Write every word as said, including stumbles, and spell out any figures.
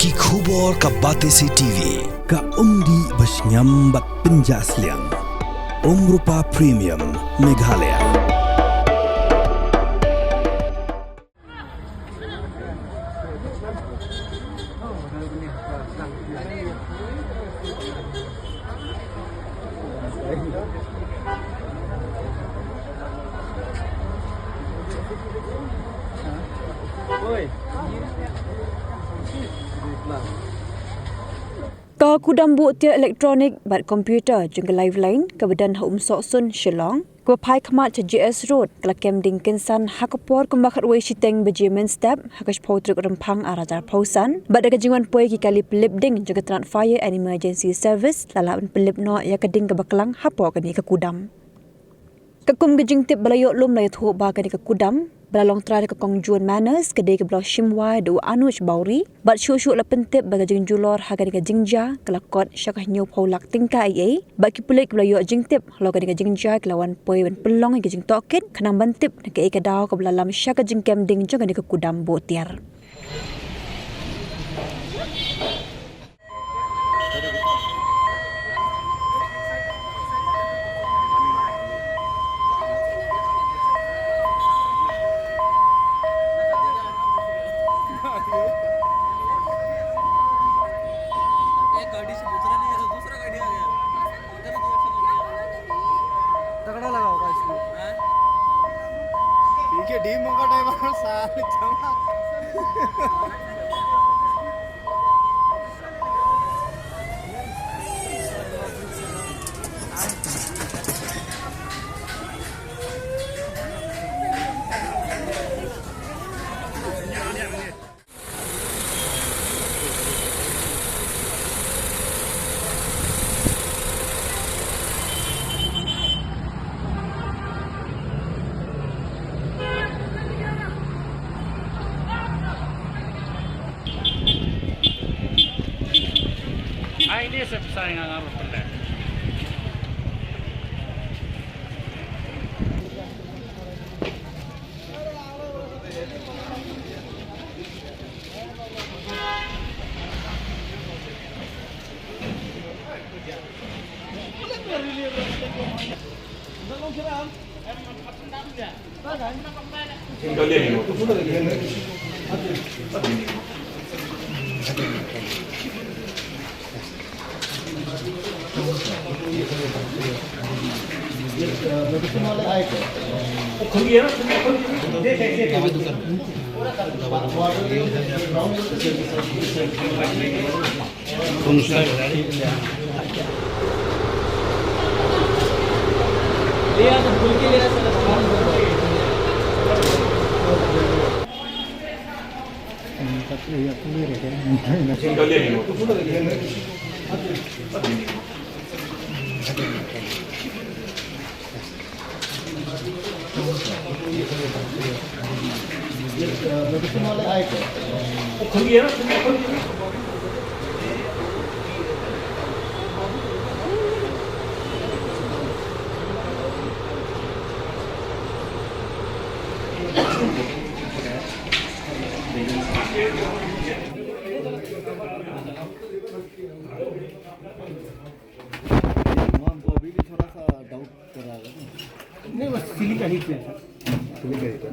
Ki khubor ka Batesi T V, ka umdih ba shngiam bad pynjah sliang. Umrupa Premium, Meghalaya. Ka kudam buh tiar elektronik bad computer jong ka Lifeline kaba don ha Umsohsun, Shillong, kaba phai khmat sha J S Road, ka la kem ding kynsan ha ka por kumba khatwei shiteng baje mynstep ha ka shiphew tarik Rymphang arhajar arphew san, bad da ka jingwan poi ki kali pynlip ding jong ka tnat Fire and Emergency Service la lah ban pynlip noh ïa ka ding kaba klang hapoh kane ka kudam. Katkum ka jingtip ba la ïoh lum la ïathuh ba kane ka kudam ba la long trai da ka Kong Juan Manners ka dei kaba la shim wai da u Anuj Bawri, bad shuh shuh la pyntip ba ka jingjulor ha kane ka jingjia ka la kot sha ka hynñiewphew lak tyngka eiei, bad ki pulit kiba la ïoh jingtip halor kane ka jingjia ki la wan poi ban pynlong ïa ka jingtohkit khnang ban tip na kaei ka daw kaba la lam sha ka jingkem ding jong kane ka kudam buh tiar. एक गाड़ी से गुजरा नहीं है, तो दूसरा गाड़ी आ गया। इधर तो अच्छा लग रहा है। तगड़ा लगा होगा इसको। हाँ? ठीक है, डी मोका टाइप साल चमक। Ai, ini saya pesan dengan arus pendek. नहीं, बस सिलिंग का लीक है, सर। सिलिंग का लीक है।